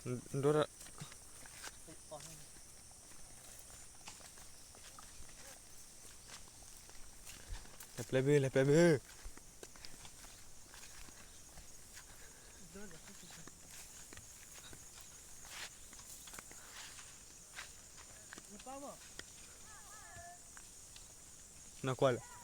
ဒိၣ်ထီၣ်, လဲၤပျဲဘု လဲၤပျဲဘု, နကွၢ်လဲၣ်.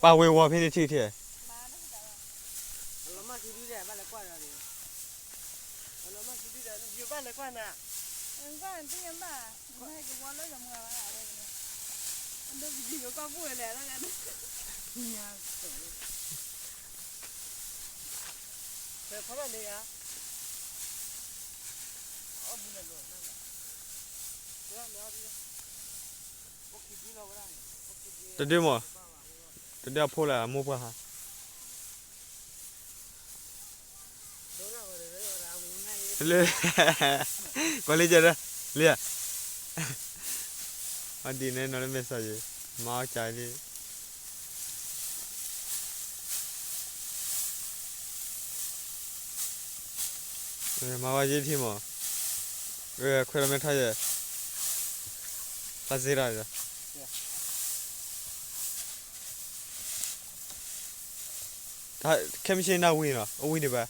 ပာ်ဝ့ၤဝီၤဖဲန့ၣ်ထံၣ်ထံၣ်, တဒုမး, တဒုအဖိလၢအမိၢ်ပှၢ်ဟါ လၢ, ကွၢ်လံကဒီး, လံဧါ, အဒ်န့ၣ်နီၤလၢမဲာ်စီၤယံၤ, မၤအီၣ်ကၢလံ, မၤဝဲယ့ၢ်ထံမး, ခွဲးလီၤမဲထီၣ်ယဲၢ်, ဖးစ့ၢ်တၢ်ဒီး ခဲမုၢ်ဆ့ၣ်နၤဝံၤနီၤ အဝံၤန့ၣ်ဘၣ်,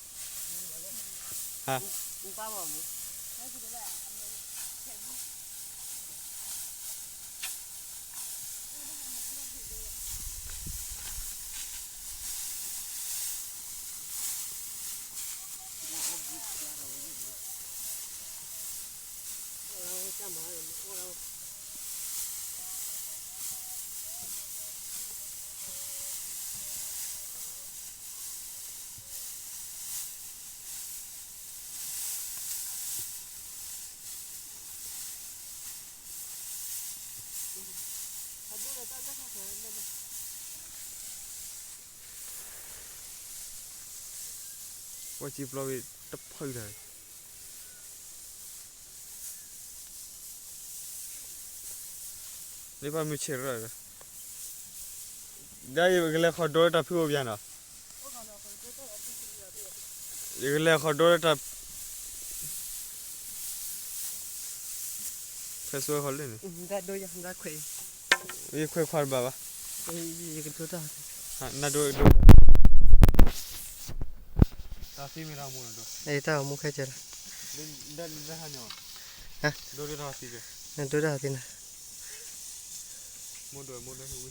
ဟါ, ပှၤစံပျီဝံၤတဖုတၢ် လၢပှၤမုၢ်ဆ့ၣ်ရၢၢ်, ဒီးယကလဲၤဃီၤဒိလၢတၢ်ဖုအိၣ်ပယၤနီၤ, ယကလဲၤဃီၤဒိလၢတၢ်, ဖဲဆိဃီၤလၢန့ၣ်, ယခွဲးခွါတဘၣ်ဘၣ်, နဒိ, တၢ်သံမ့ၢ်တၢ်မူ, တၢ်မူခဲကဲလီၤ, ဒိလၢတၢ်သံ, ဒိလၢတၢ်သံန့ၣ်, မူဒိမူဒိ